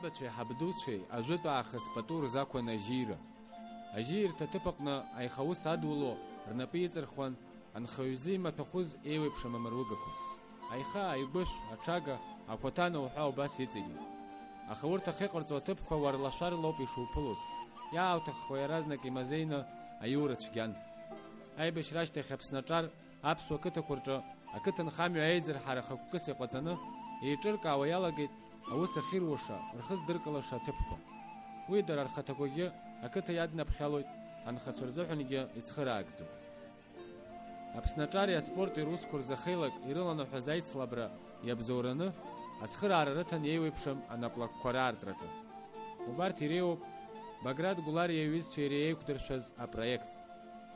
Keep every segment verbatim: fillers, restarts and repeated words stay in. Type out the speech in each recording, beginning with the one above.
Ҳабацәеи ҳабдуцәеи ажәытә аахыс пату рзақәын ажьира. Ажьирҭа аҭыԥ аҟны аихаус адуло рнапы иҵырхуан анхаҩ изы имаҭәахәыз еиуеиԥшым амыругақәа. Аиха, аигәышә, аҽага, акәаҭана уҳәа убас иҵегьы. Аха урҭ ахьыҟарҵо аҭыԥқәа уарлашәарлоуп ишуԥылоз. Иаауҭаххо иаразнак имазеины аиура цәгьан. Аибашьра ашьҭахь Аԥсны аҿар аԥсуа қыҭақәа рҿы ақыҭанхамҩа аизырҳара хықәкыс иҟаҵаны еиҿыркаауа иалагеит аус ахьыруаша, рхы здыркылаша аҭыԥқәа. Уи дара рхаҭақәагьы ақыҭа иаднаԥхьалоит, анхацәа рзыҳәангьы ицхыраагӡоуп. Аԥсны аҿари аспорти русқәа рзы ахеилак ирыланаҳәаз аицлабра иабзоураны ацхыраара рыҭан еиуеиԥшым анаплакқәа раартраҿы. Убарҭ иреиуоуп Баграт Гәлариа иҩызцәа иреиеиқәдыршәаз апроект.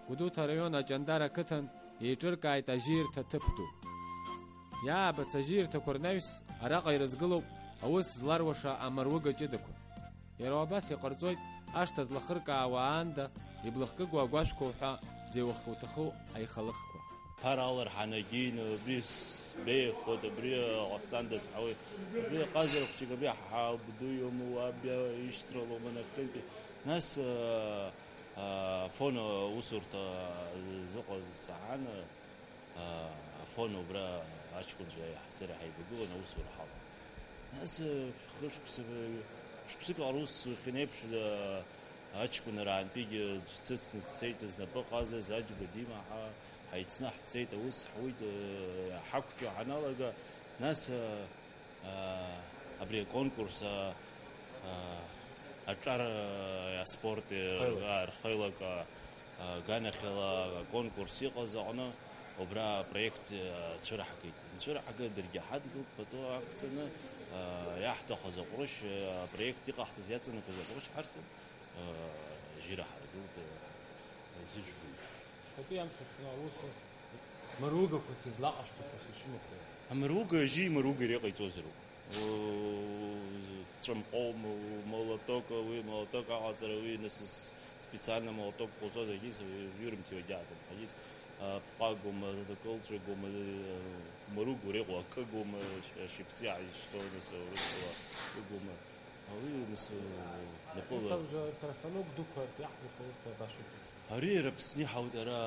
Гәдоуҭа араион Аҷандар ақыҭан еиҿыркааит ажьирҭа ҭыԥ ду. Иаабац ажьирҭақәа рнаҩс араҟа ирызгылоуп аус зларуаша амаруыга ҷыдақәа. Иара убас иҟарҵоит ашҭа злахыркаауа аанда иблахкыгоу агәашәқәа уҳәа зеиуахкы уҭаху аихалыхқәа. Ԥара аларҳанагьы ины, абри сбеиахоит, абри ҟасҵандаз ҳауеит, абри ҟазара хәҷык, абри ҳабду иоума, уаб ишьҭралоума нахьхьынтәи. Нас, а, а, Афон аусурҭа зыҟаз саҳан, а, Афон убра аҷкәынцәа ҳа-, сара ҳаибагылан аусура ҳалан. Нас, а, хышықәса, шықәсык ҟара ус иахьынеиԥш, а, аҷкәын араантәигьы дцыцны дцеит, знапы ҟазаз Аџьба Дима ҳа-, ҳаицны ҳцеит, аус ҳуит, а, ҳақәҿио ҳаналага, нас, а, а, абри аконкурс, а, а, аҿар, а, аспорт, а, Рхеилак. А, рхеилак, а, а, аганахьала аконкурс иҟаз аҟны убра апроект, а, цәыраҳгеит. Анцәыраҳга даргьы ҳадгылт пату ақәҵаны, а, иаҳҭахыз аҟәрышь, а, апроект иҟаҳҵаз иаҵанакуаз аҟәрышь ҳарҭон, а, жьира ҳаргылт, а, зыжәбеиԥш. Шәхатәи амш аҽны аус маругақәа сызлаҟашәҵақәа сышәымақәоуп. Амаруга, ажьи маруга иара иҟаиҵозароуп. Ҵәымҟоума, молотока, уи молоток аҟаҵара, уи нас с-, специально молоток ҟоҵозаргьы, с-, ирымҭиуагьы аӡам. Ҳагьыс, а, ԥҟагоума, кылҵәагоума, маруга уара иҟоу акыгоума, ш-, шьапҵиаа изышьҭоу нас урысуа кыгоума. А уи нас, а, напыла. Ус ауаҩы арҭ астанок дуқәа арҭ иаҳбақәа урҭ абашәақәа. Ари иара Аԥсны иҳауеит, ара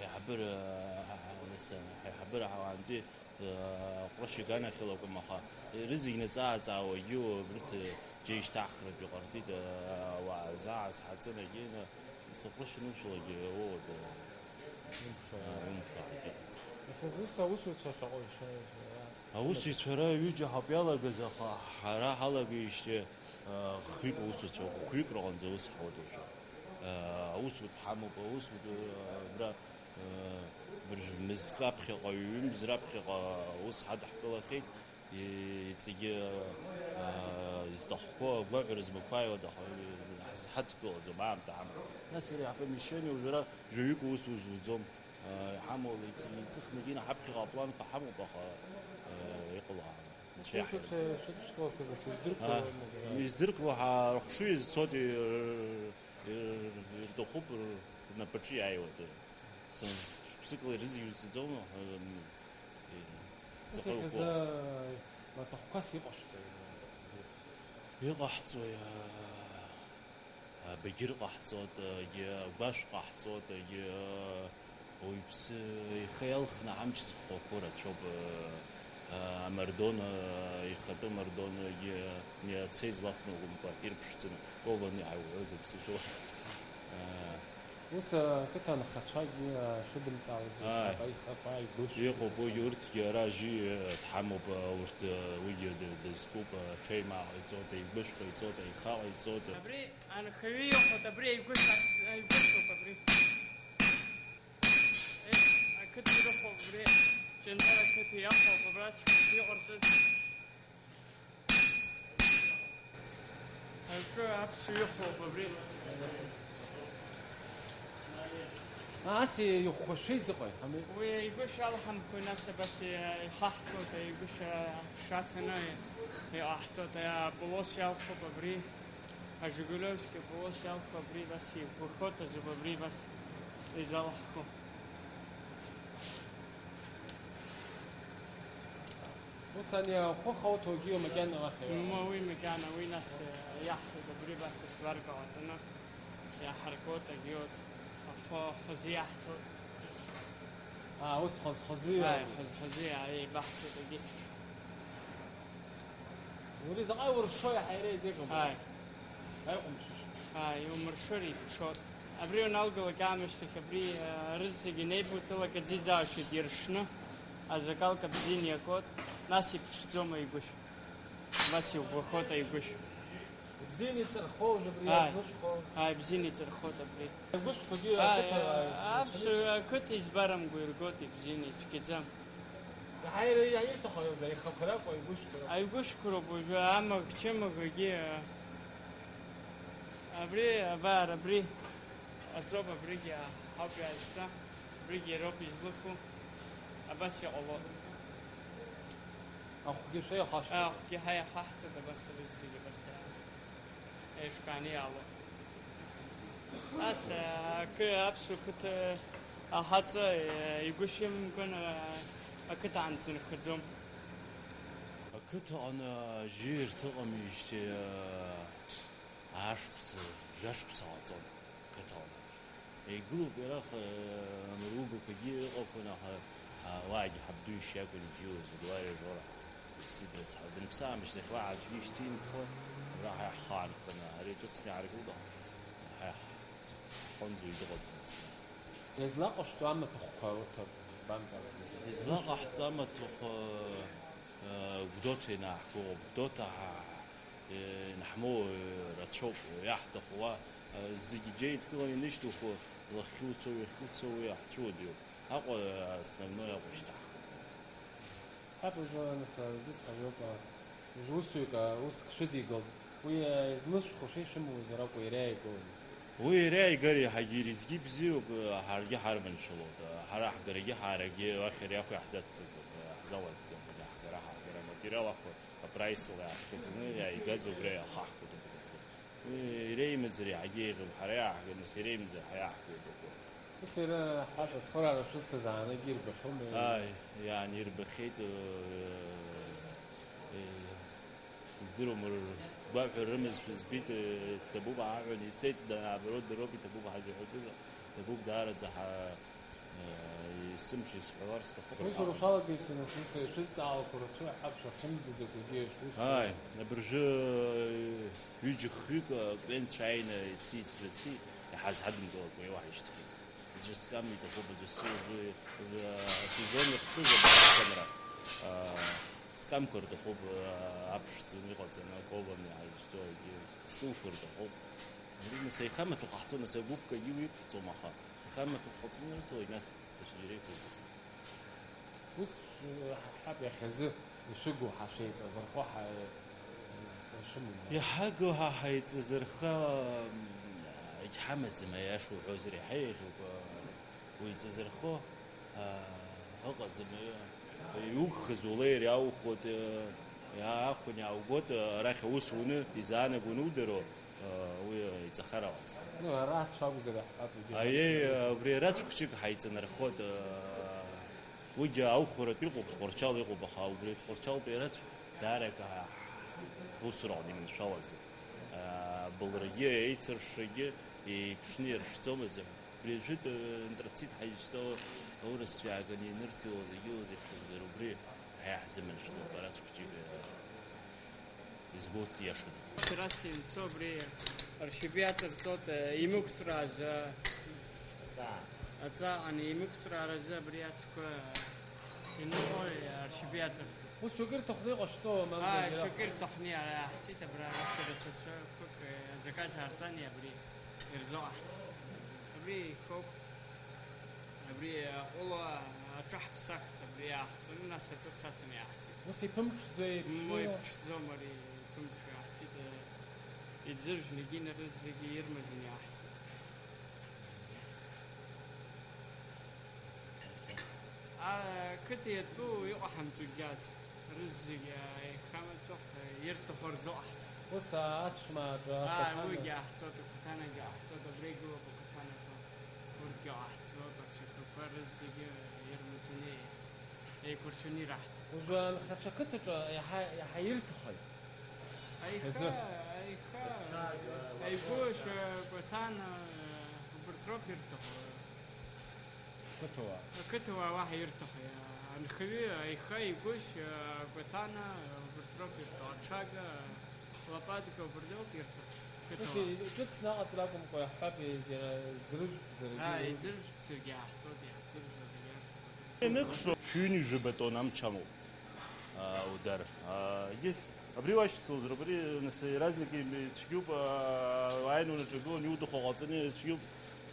аиҳабыра, нас аиҳабыра ҳауаантәи, а, ҟәрышь иганахьала акәым, аха рызегь наҵаа-ҵаауагьы урҭ џьеишьҭаҳхратәы иҟарҵеит, а, ауаа рзы аазҳаҵын, агьина, нас аҟәрышь анушәалагьы уоуада, Умԥшаауа. А, умԥшаауа, егьыҟаӡам. Иахьазы ус аусуцәа шаҟаҩ шәа-, шәа-, Аусуцәа ара ҩыџьа ҳауп иалагаз, аха ҳара ҳалагеижьҭеи, а, хҩык аусуцәа, хәҩык рҟынӡа аус ҳауеит уажәы. А, аусутә ҳамоуп, аусутә, а, абра, а, быржә-, мызкы аԥхьаҟа, ҩымз раԥхьаҟа аус ҳадаҳкылахьеит, и-, иҵегьы, а, изҭахқәоу агәаҳәара змақәааиуа даха-, ҳазҳадкылаӡом, аамҭа ҳамоуп. Нас иара иаҳпомещение уажәы ара жәаҩык аус узуӡом. Иҳамоу еицыхны ҳаԥхьаҟа апланқәа ҳамоуп, аха, э, иҟалаауа. Анцәа иаҳҳәап. Шәышықәса шәыдышәкылақәаз сыздыркуа. А, издыркуа ҳа-, рыхшыҩ зцоит, ир-, ир-, ирҭахуп, р-, рнапаҿы иааиуеит. Сан-, шықәсыкала ирызегь узӡом, м, м, Ус заҟа иахьазы иӷәӷәоу. Маҭәахәқәас иҟашәҵои? Иҟаҳҵои, а, Абагьыр ҟаҳҵоит, егьи агәашә ҟаҳҵоит, егьи, уаҩԥсы ихы иалхны амч зыхәхәақәо рацәоуп, амардон, ихатәы амардон, егьи ацеи злахәны акәымкәа, ирԥшӡаны, кованы иҳаиуҳәоит зыԥсышәала. Ус ақыҭа анхацәагьы шәыдымҵаауеит, Ааи. Аиха, аиха, аигәышә. Иҟоуп уигьы, урҭгьы ара ажьи дҳамоуп, урҭ, уигьы д-, дызкуп, аҽеимаа ҟаиҵоит, аигәышә ҟаиҵоит, аиха ҟаиҵоит. Абри Анхаҩы иҟоуп, абри аигәышә-, аигәышәоуп абри. Еҳ, ақыҭа ирыхәоуп абри, Ҷандар ақыҭа иахәоуп абра, ачкәынцәа иҟарҵаз. Аҿы аԥсуа ихәоуп абри. Ас ихәхәашәа изыҟаи? Ами. Уи аигәышә алҳамхуи, нас абас ихаҳҵоит, аигәышә аԥша ҭаны иҟаҳҵоит, аполос иалхуп абри. Ажигулевски аполос иалху абри, абас иӷәӷәахоит азоуп абри, абас изалаҳху. Ус ани ахәы хауҭогьы макьана уахь. Ма уи макьана, уи нас, э, иаҳҭоит абри абас есларка ҟаҵаны, иаҳаргоит, агьоит, ахәы, ахәы зиаҳҭоит. Аа, ус хаз-хазы. Ааи, хаз-хазы, ааи, еибаҳҭоит агьыс. Ури заҟа иуршо иаҳа иара изеиӷьуп. Ааи. Аиҟәымшәышә. Ааи, иумыршыр, икәшот. Абри уналгалак аамышьҭахь, абри, а, рызегьы неибуҭалак аӡиӡаашьоит иршны, азакалка бзианы иакуеит, нас иԥҽӡом аигәышә. Абас иӷәӷәахоит аигәышә. Ибзианы иҵырхуа уажә абри. Ааи. Иазлышәхуа. Ааи, ибзианы иҵырхуеит абри. Аигәышәқәагьы. Ааи, ақыҭа, а, аԥсуа ақыҭа избарамго иргоит, ибзианы, ицәгьаӡам. Иаҳа ира-, иаирҭаху ауп, аихақәа ракәу, аигәышәқәа ракәу? Аигәышәқәа роуп уажәы, амаӷ-чымаӷгьы, а, абри, абар, абри аҵоуп, абригьы, а, ауп иаазца, абригьы иароуп излыху, абас иҟало. Ахәгьы шәа иахашәҵоит. Ахәгьы ҳа иахаҳҵоит, абас рызегьы абас иаауеит. Еиҿкааны иаало. Ас, ақы-, аԥсуа қыҭа аҳаҵа, игәышәымган, ақыҭа анҵы нхаӡом. Ақыҭаҟны ажьы ирҭыҟамижьҭеи, ашықәса, жәашықәса ҟаҵон ақыҭаҟны. Игылоуп иара, х-, амыругақәагьы ыҟақәан, аха, а, уаагьы ҳабду ишиакәын ибжьиуаз, Гәлариа Жора. Иԥсы дрыцҳауа, данԥсы аамышьҭахь уаҳа аӡәгьы ишьҭимхуа, абра ҳа иаҳхаанханы, ари ҿыцны иааргылт, ҳа иаҳ-, ҳхонӡа уаҩ дыҟаӡамызт нас. Излаҟашәҵо амаҭәахәқәа урҭ бамбар? Излаҟаҳҵо амаҭәахә, э, Гәдоуҭа ианааҳгылоуп. Гәдоуҭа ҳа, э, ианҳмоу, э, рацәоуп, иаҳҭаху уа, э, зегьы џьеидкыланы инышьҭуху, лахьхьуцоу, ҩахьхьуцоу уи иаҳцәыуадаҩуп. Аҟәа, э, основной Аҟәа ишьҭаҳхып. Ҳаб уажәы, нас, изысҳәаз ауп, а, уажәы усҩык, а, уск шәыдигалт. Уи, а, излышәхәо шәа ишәымоузар акәу, иара иааигои? Уи иара иааигар иаҳагьы ирызгьы бзиоуп, а, ҳаргьы ҳарманшәалоит, а, ҳара ҳгарагьы ҳаарагьы уахь ари ахә иаҳзацҵаӡом, а, ҳзалакӡом, ари ҳгара, ҳаргара аматериал ахә апрайсла иаахьаҵаны иааигаз убра иахаҳхәоит. Уи иреимыӡар иаҳагьы еиӷьуп, ҳара иааҳгар, нас иреимыӡар ҳара иааҳгоит акәу. Ус иара ҳаҭ ацхыраара шәызҭаз аанагьы ирбахьоума? Ааи, иааны ирбахьеит, э, э, издыруам, ргәаҳәара рымазшәа збеит, э, Ҭабуп ааҳәаны ицеит, да-, наоборот, дароуп иҭабуп ҳазыҳәатәыз, Ҭабуп даараӡа ҳа-, Есымша исҳәалар сҭахуп. Усура шәалагеи, сынасыԥ, шәызҵаалақәа рацәоуп, ҳаб шәахьымӡаӡакәагьы шәусура. Ааи, абыржәы, э, ҩыџьа-хҩык, э, клиентцәа ааины ици-ицрыци, иҳазҳадымгылакәа уаҳа ишьҭахьеит. Аӡәы скам иҭахуп, аӡәы су-, э, асезон иахькыз абра акамра, э, скамқәа рҭахуп, э, аԥшӡаны иҟаҵаны, аколаны иаҳзышьҭоу, егьи стулқәа рҭахуп. Нас аихамҩаҭәа ҟаҳҵон, нас агәыԥкагьы уиқәҵом, аха. Ихамҩаԥгатә ҟаҵаны ирыҭоит, нас даҽаџьара иқәырҵаз. Ус, ҳа-, ҳаб иахьазы ишәыгу ҳа шәеиҵазырхо ҳа-, шәымоума? Иҳагу ҳа ҳаиҵазырха, м, егьҳамаӡам, аиаша уҳәозар, иаҳа еиӷьуп, а, уеиҵазырхо, а, ыҟаӡам, а, иугхаз улеир иааухәоит, а, иаахәаны иааугоит, а, арахь аус уны изаанаго анудыруа, уи иҵахар алаӡам. Ну, ара ацә акәзар иаҳҳәап, егьи. Аиеи, акәзар. Убри арацә хәыҷык ҳаиҵанархоит, уигьы аухәаратә иҟоуп, Тҟәарчал иҟоуп, аха убри Тҟәарчалтәи арацә даарак, а, усураҟны иманшәалаӡам. А, былрагьы, еицыршрагьы еиԥшны иршӡомызт. Убри ажәытә, а, антрацит ҳаизшьҭоу аурысцәа иааганы ианырҭиуа зегьы узыхьӡар убри ҳаиаҳзыманшәалоуп, арацә хәыҷык, а, Избоит, иашаны. Операциа имцо абри аршьапы иаҵарҵоит, э, имықәҵәрааз, э, аҵааҟан имықәҵәрааразы абри ацқәа, э, иныҟәо, э, аршьапы иаҵарҵоит. Ус шәакы рҭахны иҟашәҵома, мамзаргьы? Ааи, шәакы рҭахны иара иаҳҵеит, абра ашәарыцацәа қәык, э, азаказ аарҵани абри ирзыҟаҳҵеит. Абри ихоуп. Абри аҟәыла аҿаҳԥсахт, абри иааҳҵоны, нас аҿыц аҭаны иааҳҵеит. Ус иԥымҽӡо еиԥш? Ма иԥҽӡом ари, иԥымҽу иааҳҵеит, э, иӡыржәны, егьи нарыз зегьы ирмазаны иааҳҵеит. Ақыҭа иатәу иҟаҳамҵо егьаӡ, рызегьы аихамаҭәахә, э, ирҭаху рзыҟаҳҵеит. Ус ацәмааҿы, аа, акәаҭана. Уигьы ааҳҵоит, акәаҭанагьы ааҳҵоит, абра игылоуп акәаҭанақәа. Урҭгьы ҟаҳҵо, абацәақәақәа рызегьы ирмаӡаны, еиқәырчаны ираҳҭоит. Уажәы анхацәа ақыҭаҿы иаҳа, иаҳа ирҭахои? Аиха, Хазы. Аиха, Аигәышә, Кәаҭана, убарҭ роуп ирҭаху. Қыҭауаа. Ақыҭауаа уаҳа ирҭаху, анхаҩы, Аиха, Аигәышә, Кәаҭана, убарҭ роуп ирҭаху, Аҽага, Лапатка, убарҭ роуп ирҭаху. Ус Қыҭауаа. Иҿыцны аҟаҵара акәымкәа, иаҳҳәап, иара ӡыржәтә зыргьы. Аа, иӡыржәтә зыргьы иаҳҵоит, иаҳӡыржәтәуп, иаҳ- Ианыкшо, шәҩынҩажәа батон амч амоуп, аа, удар. Аа, егьыс, абри уашьцылозар, абри, нас, иаразнак ицәгьоуп, аа, уааины унаҿагылан, иуҭаху ҟаҵаны ицәгьоуп.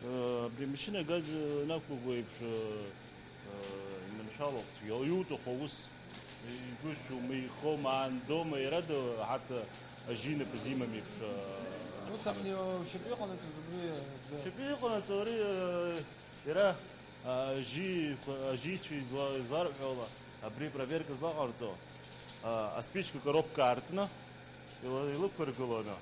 Э, абри амашьына агаз, э, анақәгәыӷуа еиԥш, э, э, иманшәалоуп цәгьала. Иуҭаху аус, игәышәума, ихоума, аандоума, иара ду-, ҳарҭ ажьи инапы зимам еиԥш, э, Ус абни ушьапы иҟанаҵоз убри, э, збеит. Шьапы иҟанаҵо ари, э, иара Ажьиқәа, ажьицәа изла-, изларҳәо ала, абри проверка злаҟарҵо, а, аспичка коробка аартны, ила-, илықәыргыланы,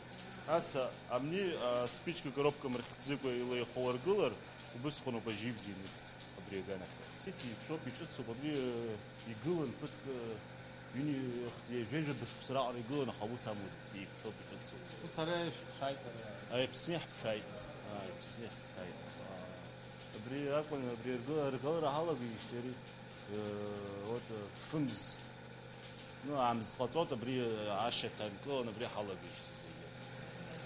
ас, а, амни, а, аспичка коробка мырхьӡыкәа илеихауаргылар, убысҟаноуп ажьи бзиа иныҟәцо, абри аганахь. Ес еиқәшәоуп, иҿыцуп, абри, э, игылан ԥыҭк, э, ҩынҩажәа, ҩажәа шықәса раҟара игылан, аха аус амуӡацт, еиқәшәоуп, иҿыцуп. Ус ара ишәыԥшааит, ара. Аԥсны иаҳԥшааит. А, Аԥсны иаҳԥшааит. А. Абри акәын, абри аргы-, аргалара ҳалагеижьҭеи ари, э, вот, э, фымз, ну, амз ҟаҵоит, абри, э, ашьаҭа анкылан, абри ҳалагеижьҭеи зегьы.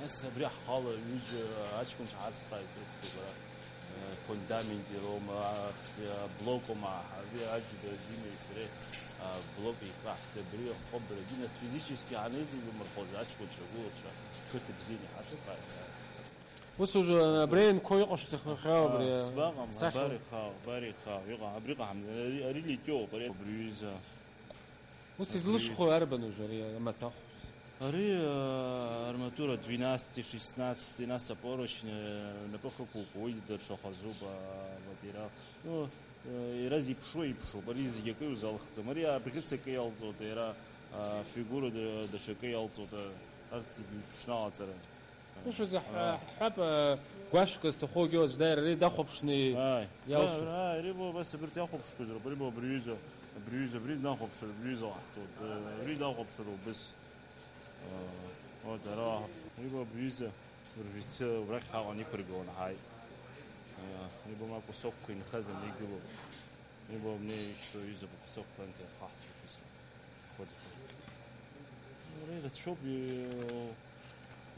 Нас абри ҳхала ҩыџьа аҷкәынцәа ҳацхрааит, срықәтәоуп ара, э, фундамент ироума, ахьӡ-, аблокома, абри Аџьба Динеи сареи, а, блок еиқәаҳҵеит, абри ахәба, нас физически ҳанеизеилмырхоз аҷкәынцәа, агәылацәа, қыҭа бзианы иҳацхрааит. Ус уажәы абри аинқәа иҟашәҵахахьоу абри, Аа, збаҟам, сахьа? Абар ихаау, абар ихаау, иҟам, абри ҟаҳам-, ари, ари литиоуп, ари абри ҩыза. Ус абри излышхо арбан уажәы ари амаҭәахә? Ари, аа, арматура двенадцатый, шестнадцатый, нас опорочный, напы хықәуп, уи даҽа хазуп, аа, материал. Ну, э, иара зеиԥшроу еиԥшуп, ари зегь акы иузалхӡом. Ари абӷьыц акы иалҵуеит, иара, аа, фигура да-, даҽакы иалҵуеит, арҭ зегь иԥшны алаҵара. Ус азы ҳҳәап, гәашәк зҭахугьы аӡә дааир ари дахәаԥшны иалшоит. Ааи, ари бо абас абырҭ иахәаԥшқәаз роуп, ари бо абри ҩыза, абри ҩыза, абри днахәаԥшыр, абри ҩыза лаҳҵоит, абри дахәаԥшыр убыс. Урҭ ара, ари бо абри ҩыза, абыржәы ицы убрахь ҳаҟан иқәыргыланы ҳааит. Ари бо ма кусокқәа инхаз анеигылоуп. Ари бо абни ишьҭоу ҩыза кусокқәа анҭ иахаҳцәақәаз. Ари рацәоуп, и-,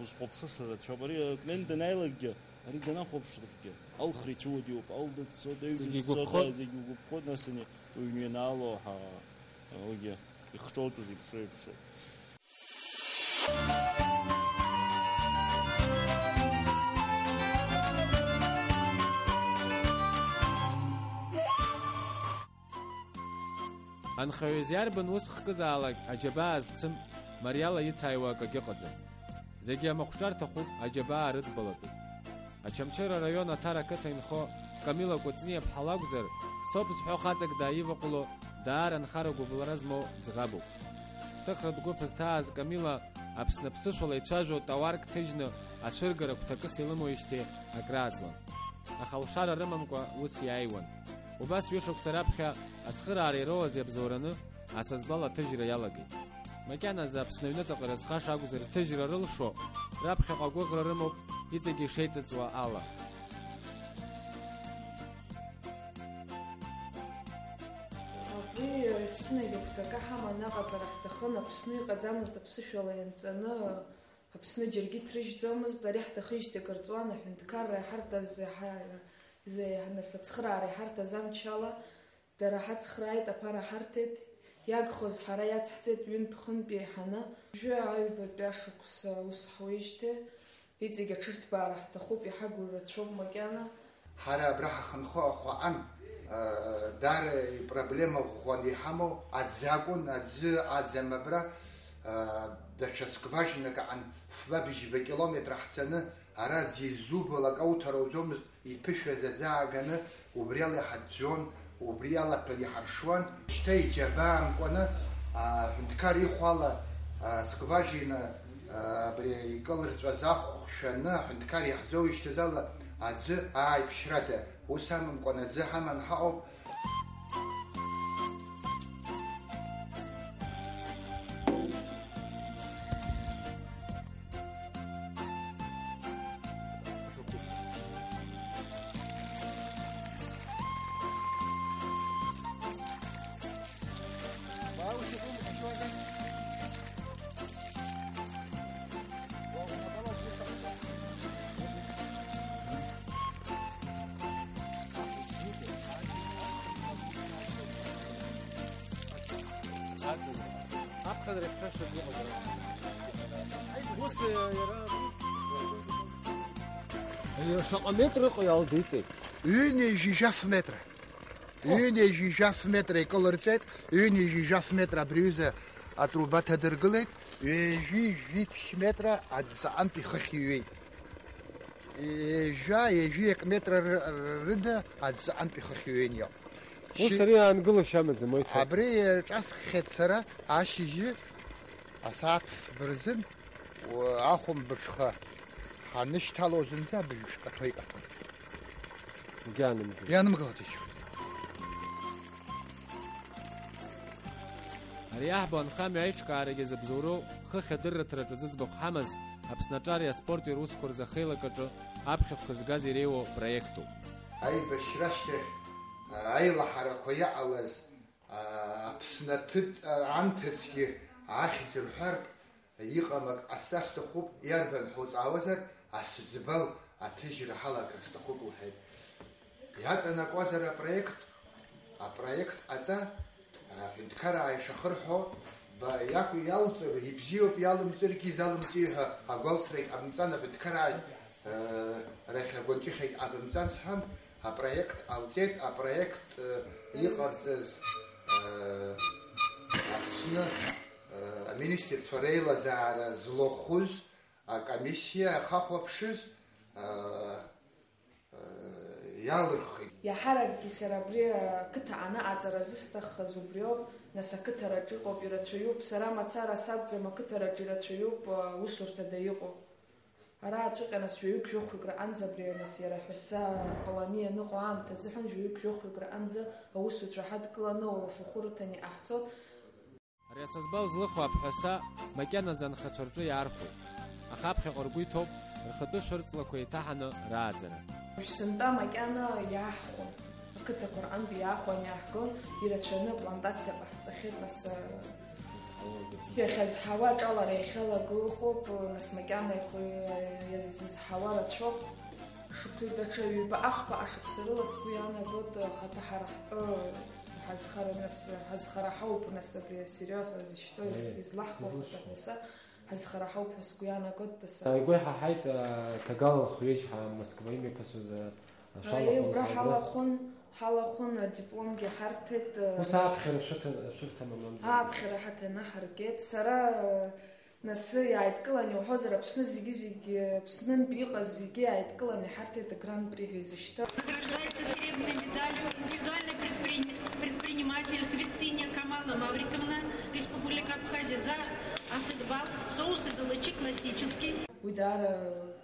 узхәаԥшыша рацәоуп. Ари, э, Клент данааилакгьы, ари данахәаԥшлакгьы, алхра ицәыуадаҩуп, ал дыццоит, аҩ Зегьы дыццоит, игәаԥхоит. Зегьы угәаԥхоит, нас ани уҩны ианаало ҳа-, уигьы ихҿоуҵоз иԥшуеиԥшуп. Анхаҩы иарбан ус хкызаалак аџьабаа зцым, мариала ицааиуа акагьы ыҟаӡам. Зегьы амахәҿа рҭахуп, аџьабаа рыдбалатәуп. Очамчыра араион Аҭара ақыҭа инхо Камила Кәыҵниаԥҳа лакәзар, соуп зҳәо хаҵак дааиваҟәыло, даара анхара гәыбылра змоу ӡӷабуп. Ҭыхратә гәыԥ зҭааз Камила Аԥсны аԥсышәала ицәажәо тауарк ҭыжьны ацәыргара гәҭакыс илымоижьҭеи акрааҵуан. Аха лшара рымамкәа ус иааиуан. Убас ҩышықәса раԥхьа ацхыраара ироуаз иабзоураны асасбал аҭыжьра иалагеит. Макьаназы Аԥсны аҩныҵаҟа ирызхаша акәзар зҭыжьра рылшо, раԥхьаҟа агәыӷра рымоуп иҵегьы ишеиҵыҵуа ала. Абри есқьынагьы агәҭакы ҳаманы аҟаҵара ҳҭахын, Аԥсны иҟаӡамызт аԥсышәала ианҵаны, Аԥсны џьаргьы иҭрыжьӡомызт, ари ҳҭахыжьҭеи акыр ҵуан, аҳәынҭқарра иҳарҭаз, иаҳа-, изы-, нас ацхыраара иҳарҭаз амчала, дара ҳацхрааит, аԥара ҳарҭеит, иагхоз ҳара иацҳҵеит ҩынтә-хынтә еиҳаны. Уажәы аҩбатәи ашықәса ус ҳуеижьҭеи, иҵегь аҽырҭбаара ҳҭахуп, иҳагу рацәоуп макьана. Ҳара абра ҳахынҳәы ахәаан, э, даара ипроблема ӷәӷәаны иҳамоу аӡы акәын, аӡы аӡам абра, э, даҽа скважинак аан фба-быжьба километр ҳцаны, ара аӡы изубо лак ауҭар ауӡомызт, иԥышәаз аӡы ааганы, убриала иҳаӡәӡәон, убриала аҭәа иҳаршуан. Шьҭа иџьабаа амкәаны, аҳәынҭқар ихәала, а, скважина, а, абри икылырҵәаз ахә шәаны, аҳәынҭқар иаҳзоуишьҭыз ала аӡы ааиԥшьрада. Ус амамкәан аӡы ҳаман ҳаҟоуп. Ус, иара, шаҟа метр ыҟоу иалдиҵеит? Ҩынҩажәи жәаф метра. Ҩынҩажәи жәаф метра икылырҵеит, ҩынҩажәи жәаф метра абри аҩыза атруба ҭадыргылеит, ҩажәи жәиԥшь метра аӡәӡаҟантә ихыхь иҩеит. Ҩажәа, ҩажәи акы метра ры-, рыда аӡәӡаҟантә ихыхь иҩеин иҟоуп. Ус ари аангылашьа амаӡам, уаҩ ҭак. Абри иаҿасххьеит сара ашьыжьы асааҭ хԥа рзын, уа, ахәымбыҽха ҳанышьҭало зынӡа абыржә икаҭәо икаҭәоит. Ианымгылеит. Ианымгылеит ишьоит. Ари аҳбо анхамҩа аиҿкаарагьы зыбзоуроу хыхь адырраҭараҿы зыӡбахә ҳамаз, Аԥсны аҿари аспорти русқәа рзы ахеилак аҿы аԥхьахәқәа згаз иреиуоу проектуп. Аибашьра ашьҭахь, а, аилаҳарақәа иҟалаз, а, Аԥсны аҭыт-, а, анҭыҵгьы ахьӡ рҳәартә, иҟам ак ҟасҵар сҭахуп, иарбан ҳәа уҵаауазар, асыӡбал аҭыжьра ҳалагар сҭахуп лҳәеит. Иаҵанакуазар апроект, апроект ҟаҵа, аҳәынҭқараа ишахырҳәо, ба, иакәу иалҵыр, ибзиоуп, иалымҵыргьы изалымҵи ҳәа агәалсрагь ҟамҵан, аҳәынҭқараа, э, рахь агәынҷыхьагь ҟабымҵан сҳәан, апроект ҟалҵеит, апроект, э, иҟарҵаз, э, Аԥсны Аминистрцәа реилазаара злахәыз акомиссиа ахахәаԥшыз, а, а, иалырхит. Иаҳаракгьы сара абри ақыҭа анаҟаҵара зысҭаххаз убриоуп, нас ақыҭараҿ иҟоуп, ирацәаҩуп, сара мацара сакәӡам, ақыҭараҿ ирацәаҩуп, а, усурҭада иҟоу. Ара аҵәыҟьа нас жәаҩык-жәохәҩык раҟанӡа абри, нас иара аҳәаса колониа аныҟоу аамҭа азыҳәан жәаҩык-жәохәҩык раҟанӡа аусуцәа ҳадкыланы, ауалафахәы рыҭаны иҟаҳҵоит. Ари асызбал злыху аԥҳәаса макьаназы анхацәа рҿы иаархәоит, аха аԥхьаҟа ргәы иҭоуп рхатәы шәырҵлақәа еиҭаҳаны рааӡара. Сынтәа макьана иааҳхәон, ақыҭақәа рҟынтә иаахәан, иааҳгон, ирацәаны аплантациа ҟаҳҵахьеит, нас, э, иахьазҳауа аҿалара иахьалаго ыҟоуп, нас макьана ихы иазызҳауа рацәоуп. Шықәс-, даҽа ҩба, ахԥа ашықәса рыла сгәы иаанагоит, э, хаҭа ҳара ҳтәы ҳазхара, нас, ҳазхара ҳауп, нас абри асериозно зышьҭоу, излаҳхәо хаҭа ҳәаса ҳазхара ҳауп ҳәа сгәы иаанагоит, даса. Игәы иҳаҳаит, а, ҭагалан хҩежь ҳа Москва имҩаԥысуаз, а, Аи, шәалахәын убра ҳәа, убра. Ҳалахәын, ҳалахәын, адипломгьы ҳарҭеит, а, Ус ааԥхьара шәыҭа-, шәырҭама, мамзар? Ааԥхьара ҳаҭаны ҳаргеит. Сара, а, нас иааидкылан иуҳәозар, Аԥсны зегьы-зегьы, Аԥснынтә иҟаз зегьы иааидкылан иҳарҭеит агран-при ҳәа изышьҭоу. Награждается серебряной медалью индивидуальный предприни-, предприниматель Квициния Камала Мавриковна, Республика Абхазия, за асыдбал, соус из алычи классический. Уи даара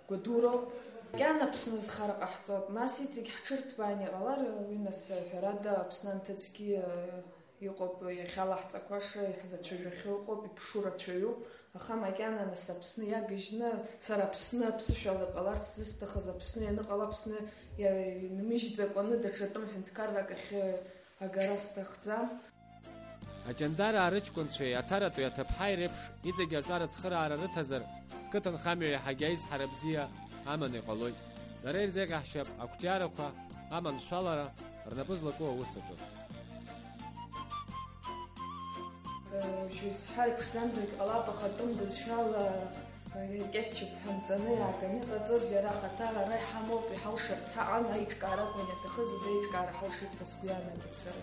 гәадуроуп. Макьана Аԥсны зхара ҟаҳҵоит, нас иҵегь ҳҽырҭбааны иҟалар, уи нас ҳәарада Аԥсны анҭыҵгьы, э, иҟоуп, иахьалаҳҵақәаша, иҳзацәажәахьоу ыҟоуп, иԥшу рацәаҩуп, аха макьана нас Аԥсны иагыжьны, сара Аԥсны аԥсышәала иҟаларц зысҭахыз, Аԥсны ианыҟала, Аԥсны иа-, инмыжьӡакәаны даҽа тәым ҳәынҭқаррак ахьы агара сҭахӡам. Аҷандараа рыҷкәынцәеи аҭаратәи аҭыԥҳаи реиԥш иҵегьы аҿар ацхыраара рыҭазар, қыҭанхамҩа иаҳагьы аизҳара бзиа аманы иҟалоит. Дара ирзеиӷьаҳшьап ақәҿиарақәа, аманшәалара, рнапы злаку аус аҿы. Уажәы исҳәар иԥшӡамзаргь ҟалап, аха тәым бызшәала, Кьаччуп ҳәа нҵаны иааганы иҟаҵоз иара ахаҭа ара иҳамоуп, иҳалшартә ҳаҟан, аиҿкаара акәын иаҭахыз, убри аиҿкаара ҳалшеит ҳәа сгәы иаанагоит сара.